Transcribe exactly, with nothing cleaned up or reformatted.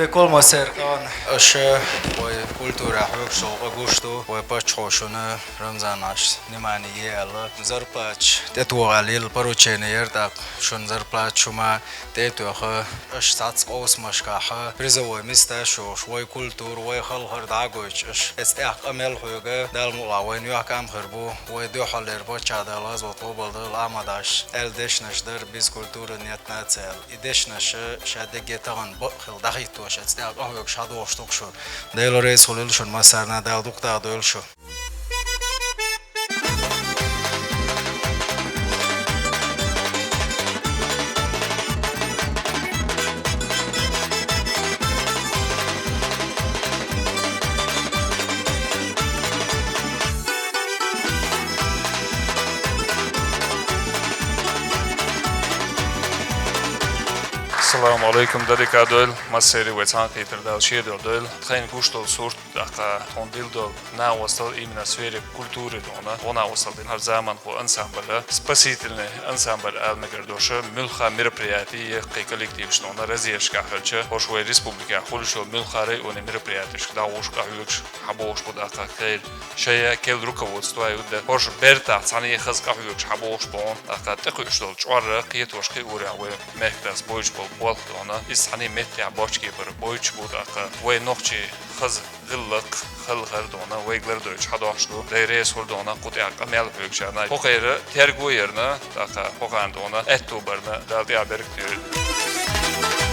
Кхоллама сер кан аша вай культура хьоьгуш долу къа гуш ду, вай паччахьо шуна Рамзан Ӏаш внимание е аьлла. Зарплаташ тӀетоха аьлла поручение яра тӀаккха шуна зарплата шу ма тӀе а тоьхна, аша цхьацца къовсамашкахь призовой места шуьгуш, вай культура, вай халхар дӀа а гойтуш, аша эцу тӀехь къамел хьоьга, Дала мукълахь вайна юьхькӀам хир бу, вай дуьххьарлера паччахь Дала гӀазот къобалдойла Ахьмад Ӏаш аьлла дешнаш дара, без культуры нет нации аьлла. И дешнаш ша дегге тахана бакъ хилла дӀахӀиттош, эцу тӀехь къахьоьгуш хьадогӀуш ду-кх шу. Дела реза хуьлийла шуна массарна, Дала дукха дахадойла шу. Ассаламу Ӏалайкум, Далла дика дойла, массеран вай цхьаьнакхетар Дала шен дуьхьа дойла. Тхайна гуш долу сурт, тӀаккха тхуна дилла долу накъосталла именно сфера культуры ду хьуна, гӀо накъосталла дина хӀара заманхо ансамбль, спасительный ансамбль ала мегар дош, муьлхха мероприятие, кхин коллективаш ду хьуна разъездашкахь хилча, хӀорш вай республикехь хуьлуш йолу муьлхха районийн мероприятешка дӀагӀуш, къахьоьгуш, хьабогӀуш бу тӀаккха кхайра. Шая кел руководство а юьдда, хӀорш бертахь цхьаьна хаза къахьоьгуш хьабогӀуш бу хьуна, тӀаккха тӀекхуьуш долу чкъор кхетош кхиорехь вай мехкаралц бойтуш болу болх ду хьуна. Иза цхьаьна меттехь бочкебар бойтуш бу тӀаккха. Вай нохчий хаза гӀиллакх, халхар ду хьуна, вайга лардойтуш хьадогӀуш ду. Дела реза хуьлда хьуна кху тӀехь къамел хьоьгучарна. ХӀокхуьнан терго ярна, тӀаккха хӀокхарна ду хьуна аьтто барна, Дала тӀехь беркате йойла.